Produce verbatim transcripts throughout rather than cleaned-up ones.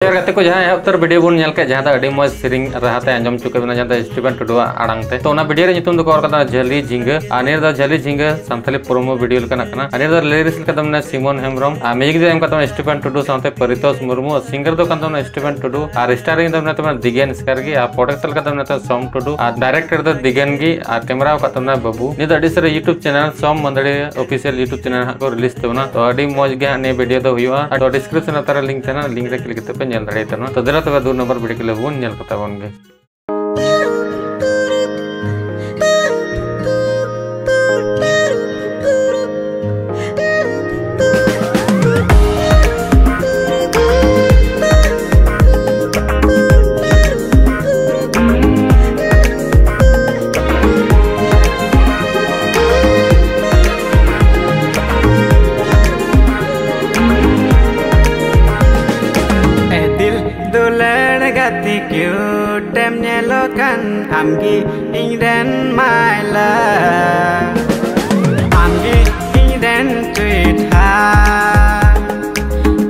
ᱟᱨ ᱜᱟᱛᱮ ᱠᱚ, ᱡᱟᱦᱟᱸ ᱮᱦᱚᱵ ᱩᱛᱟᱹᱨ ᱵᱷᱤᱰᱤᱭᱳ ᱵᱚᱱ ᱧᱮᱞ ᱠᱮᱫ, ᱡᱟᱦᱟᱸ ᱫᱚ ᱟᱹᱰᱤ ᱢᱚᱡᱽ ᱥᱮᱨᱮᱧ ᱨᱟᱦᱟ ᱛᱮ ᱟᱸᱡᱚᱢ ᱦᱚᱪᱚ ᱠᱮᱫ ᱵᱚᱱᱟ, ᱡᱟᱦᱟᱸ ᱫᱚ ᱥᱴᱤᱯᱷᱮᱱ ᱴᱩᱰᱩᱣᱟᱜ ᱟᱲᱟᱝ ᱛᱮ, ᱛᱚ ᱚᱱᱟ ᱵᱷᱤᱰᱤᱭᱳ ᱨᱮ ᱧᱩᱛᱩᱢ ᱫᱚᱠᱚ ᱚᱞ ᱠᱟᱫᱟ ᱡᱷᱟᱹᱞᱤ ᱡᱷᱤᱸᱜᱟᱹ᱾ ᱟᱨ ᱱᱤᱭᱟᱹ ᱫᱚ ᱡᱷᱟᱹᱞᱤ ᱡᱷᱤᱸᱜᱟᱹ ᱥᱟᱱᱛᱟᱲᱤ promo ᱵᱷᱤᱰᱤᱭᱳ ᱞᱮᱠᱟᱱᱟᱜ ᱠᱟᱱᱟ᱾ ᱟᱨ ᱱᱤᱭᱟᱹ ᱫᱚ ᱞᱤᱨᱤᱠᱥ ᱞᱮᱠᱟ ᱫᱚ ᱢᱮᱱᱟᱭᱟ ᱥᱤᱢᱚᱱ ᱦᱮᱢᱵᱨᱚᱢ, ᱟᱨ ᱢᱤᱭᱩᱡᱤᱠ ᱫᱚ ᱮᱢ ᱠᱟᱫ ᱛᱟᱵᱚᱱᱟ ᱥᱴᱤᱯᱷᱮᱱ ᱴᱩᱰᱩ ᱥᱟᱶᱛᱮ ᱯᱟᱨᱤᱛᱳᱥ ᱢᱩᱨᱢᱩ, ᱟᱨ ᱥᱤᱝᱜᱟᱨ ᱫᱚ ᱠᱟᱱ ᱛᱟᱵᱚᱱᱟ ᱥᱴᱤᱯᱷᱮᱱ ᱴᱩᱰᱩ, ᱟᱨ ᱥᱴᱟᱨᱤᱝ ᱫᱚ ᱢᱮᱱᱟᱭ ᱛᱟᱵᱚᱱᱟ ᱫᱤᱜᱮᱱ ᱮᱥᱠᱟᱨ ᱜᱮ, ᱟᱨ ᱯᱨᱚᱰᱭᱩᱥᱟᱨ ᱞᱮᱠᱟ ᱫᱚ ᱢᱮᱱᱟᱭ ᱛᱟᱵᱚᱱᱟ ᱥᱳᱢ ᱴᱩᱰᱩ, ᱟᱨ ᱰᱟᱭᱨᱮᱠᱴᱚᱨ ᱫᱚ ᱫᱤᱜᱮᱱ ᱜᱮ, ᱟᱨ ᱠᱮᱢᱮᱨᱟ ᱟᱠᱟᱫ ᱛᱟᱵᱚᱱᱟ ᱵᱟᱹᱵᱩ᱾ ᱱᱤᱭᱟᱹ ᱫᱚ ᱟᱹᱰᱤ ᱩᱥᱟᱹᱨᱟ YouTube ᱪᱮᱱᱮᱞ ᱥᱳᱢ ᱢᱟᱹᱫᱟᱹᱲᱤᱭᱟᱹ ᱚᱯᱷᱤᱥᱤᱭᱟᱞ YouTube ᱪᱮᱱᱮᱞ ᱦᱟᱸᱜ ᱠᱚ ᱨᱤᱞᱤᱡᱽ ᱛᱟᱵᱚᱱᱟ᱾ ᱛᱚ ᱟᱹᱰᱤ ᱢᱚᱡᱽ ᱜᱮ ᱦᱟᱸᱜ ᱱᱤᱭᱟᱹ ᱵᱷᱤᱰᱤᱭᱳ ᱫᱚ ᱦᱩᱭᱩᱜᱼᱟ᱾ ᱟᱨ ᱰᱤᱥᱠᱨᱤᱯᱥᱚᱱ ᱞᱟᱛᱟᱨ ᱨᱮ ᱞᱤᱝᱠ ᱛᱟᱦᱮᱱᱟ, ᱞᱤᱝᱠ ᱨᱮ ᱠᱞᱤᱠ ᱠᱟᱛᱮ ᱯᱮ ᱧᱮᱞ ᱫᱟᱲᱮᱭᱟᱜ ᱛᱟᱵᱚᱱᱟ᱾ ᱛᱚ ᱫᱮᱞᱟ ᱛᱚᱵᱮ ᱫᱩ ᱱᱚᱢᱵᱚᱨ ᱵᱷᱤᱰᱤᱭᱳ ᱠᱞᱤᱯ ᱵᱚᱱ ᱧᱮᱞ ᱠᱟᱛᱟ ᱵᱚᱱ ᱜᱮ᱾ ᱮ ᱫᱤᱞ ᱫᱩᱞᱟᱹᱲ ᱜᱟᱛᱮ ᱠᱤᱭᱩᱴ ᱮᱢ ᱧᱮᱞᱚᱜ ᱠᱟᱱ, ᱟᱢᱜᱮ ᱤᱧ ᱨᱮᱱ my love, ᱟᱢᱜᱮ ᱤᱧ ᱨᱮᱱ sweetheart,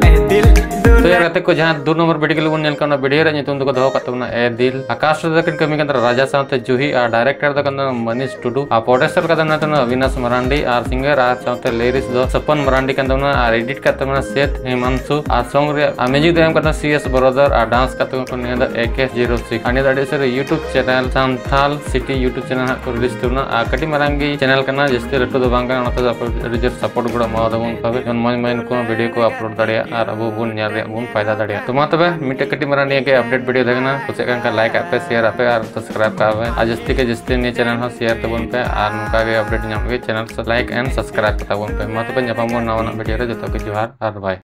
ᱮ ᱫᱤᱞ ᱛᱚ ᱫᱩᱞᱟᱹᱲ᱾ ᱭᱟᱨ ᱜᱟᱛᱮ ᱠᱚ, ᱡᱟᱦᱟᱸ ᱫᱩ ᱱᱚᱢᱵᱚᱨ ᱵᱷᱤᱰᱤᱭᱳ ᱠᱞᱤᱯ ᱵᱚᱱ ᱧᱮᱞ ᱠᱟᱱᱟ, ᱚᱱᱟ ᱵᱷᱤᱰᱤᱭᱳ ᱨᱮᱭᱟᱜ ᱧᱩᱛᱩᱢ ᱫᱚᱠᱚ ᱫᱚᱦᱚ ᱠᱟᱜ ᱛᱟᱵᱚᱱᱟ ᱮ ᱫᱤᱞ᱾ ᱟᱨ ᱠᱟᱥᱴ ᱨᱮᱫᱚ ᱠᱤᱱ ᱠᱟᱹᱢᱤ ᱠᱟᱱ ᱛᱟᱦᱮᱱᱟ ᱨᱟᱡᱟ ᱥᱟᱶᱛᱮ ᱡᱩᱦᱤ, ᱟᱨ ᱰᱟᱭᱨᱮᱠᱴᱚᱨ ᱫᱚ ᱠᱟᱱ ᱛᱟᱵᱚᱱᱟ ᱢᱟᱱᱤᱥ ᱴᱩᱰᱩ, ᱟᱨ ᱯᱨᱚᱰᱭᱩᱥᱟᱨ ᱠᱟᱱ ᱛᱟᱵᱚᱱᱟ ᱚᱵᱤᱱᱟᱥ ᱢᱟᱨᱟᱱᱰᱤ, ᱟᱨ ᱥᱤᱝᱜᱟᱨ ᱟᱨ ᱥᱟᱶᱛᱮ ᱞᱤᱨᱤᱠᱥ ᱫᱚ ᱥᱚᱯᱚᱱ ᱢᱟᱨᱟᱱᱰᱤ ᱠᱟᱱ ᱛᱟᱵᱚᱱᱟ, ᱟᱨ ᱮᱰᱤᱴ ᱠᱟᱜ ᱛᱟᱵᱚᱱᱟ ᱥᱮᱛ ᱦᱤᱢᱟᱝᱥᱩ, ᱟᱨ ᱥᱚᱝ ᱨᱮᱭᱟᱜ, ᱟᱨ ᱢᱤᱭᱩᱡᱤᱠ ᱫᱚ ᱮᱢ ᱠᱟᱱᱟ ᱥᱤ ᱮᱥ ᱵᱨᱚᱫᱟᱨ, ᱟᱨ ᱰᱟᱱᱥ ᱠᱟᱜ ᱛᱟᱵᱚᱱᱟ ᱱᱤᱭᱟᱹ ᱫᱚ ᱮ ᱠᱮ ᱡᱤᱨᱳ ᱥᱤᱠᱥ᱾ ᱟᱨ ᱱᱤᱭᱟᱹ ᱫᱚ ᱟᱹᱰᱤ ᱩᱥᱟᱹᱨᱟ YouTube channel Santhal city YouTube channel ᱦᱟᱸᱜ ᱠᱚ ᱨᱤᱞᱤᱡᱽ ᱛᱟᱵᱚᱱᱟ᱾ ᱟᱨ ᱠᱟᱹᱴᱤᱡ ᱢᱟᱨᱟᱝ ᱜᱮ ᱪᱮᱱᱮᱞ ᱠᱟᱱᱟ, ᱡᱟᱹᱥᱛᱤ ᱞᱟᱹᱴᱩ ᱫᱚ ᱵᱟᱝ ᱠᱟᱱᱟ, ᱚᱱᱟᱛᱮ ᱟᱯᱮ ᱟᱹᱰᱤ ᱡᱳᱨ ᱥᱟᱯᱳᱨᱴ ᱜᱚᱲᱚ ᱮᱢᱟᱣᱟᱫᱟ ᱵᱚᱱ, ᱛᱚᱵᱮ ᱡᱮᱢᱚᱱ ᱢᱚᱡᱽ ᱢᱚᱡᱽ ᱱᱩᱠᱩ ᱦᱚᱸ ᱵᱷᱤᱰᱤᱭᱳ ᱠᱚ ᱟᱯᱞᱳᱰ ᱫᱟᱲᱮᱭᱟᱜ ᱟᱨ ᱟᱵᱚ ᱵᱚᱱ ᱧᱮᱞ ᱨᱮᱭᱟᱜ ᱵᱚᱱ ᱯᱷᱟᱭᱫᱟ ᱫᱟᱲᱮᱭᱟᱜ᱾ ᱛᱚ ᱢᱟ ᱛᱚᱵᱮ ᱢᱤᱫᱴᱮᱡ ᱠᱟᱹᱴᱤᱡ ᱢᱟᱨᱟᱝ ᱱᱤᱭᱟᱹ ᱜᱮ ᱟᱯᱰᱮᱴ ᱵᱷᱤᱰᱤᱭᱳ ᱛᱟᱦᱮᱸ ᱠᱟᱱᱟ᱾ ᱠᱩᱥᱤᱭᱟᱜ ᱠᱟᱱ ᱠᱷᱟᱱ ᱞᱟᱭᱤᱠ ᱟᱜ ᱯᱮ, ᱥᱮᱭᱟᱨ ᱟᱜ ᱯᱮ ᱟᱨ ᱥᱟᱵᱥᱠᱨᱟᱭᱤᱵ ᱠᱟᱜ ᱯᱮ᱾ ᱟᱨ ᱡᱟᱹᱥᱛᱤ ᱠᱮ ᱡᱟᱹᱥᱛᱤ ᱱᱤᱭᱟᱹ ᱪᱮᱱᱮᱞ ᱦᱚᱸ ᱥᱮᱭᱟᱨ ᱛᱟᱵᱚᱱ ᱯᱮ ᱟᱨ ᱱᱚᱝᱠᱟ ᱜᱮ ᱟᱯᱰᱮᱴ ᱧᱟᱢ ᱞᱟᱹᱜᱤᱫ ᱪᱮᱱᱮᱞ ᱞᱟᱭᱤᱠ ᱮᱱᱰ ᱥᱟᱵᱥᱠᱨᱟᱭᱤᱵ ᱠᱟᱛᱟ ᱵᱚᱱ ᱯᱮ᱾ ᱢᱟ ᱛᱚᱵᱮ ᱧᱟᱯᱟᱢ ᱵᱚᱱ ᱱᱟᱣᱟᱱᱟᱜ ᱵᱷᱤᱰᱤᱭᱳ ᱨᱮ᱾ ᱡᱚᱛᱚ ᱜᱮ ᱡᱚᱦᱟᱨ ᱟᱨ ᱵᱟᱭ᱾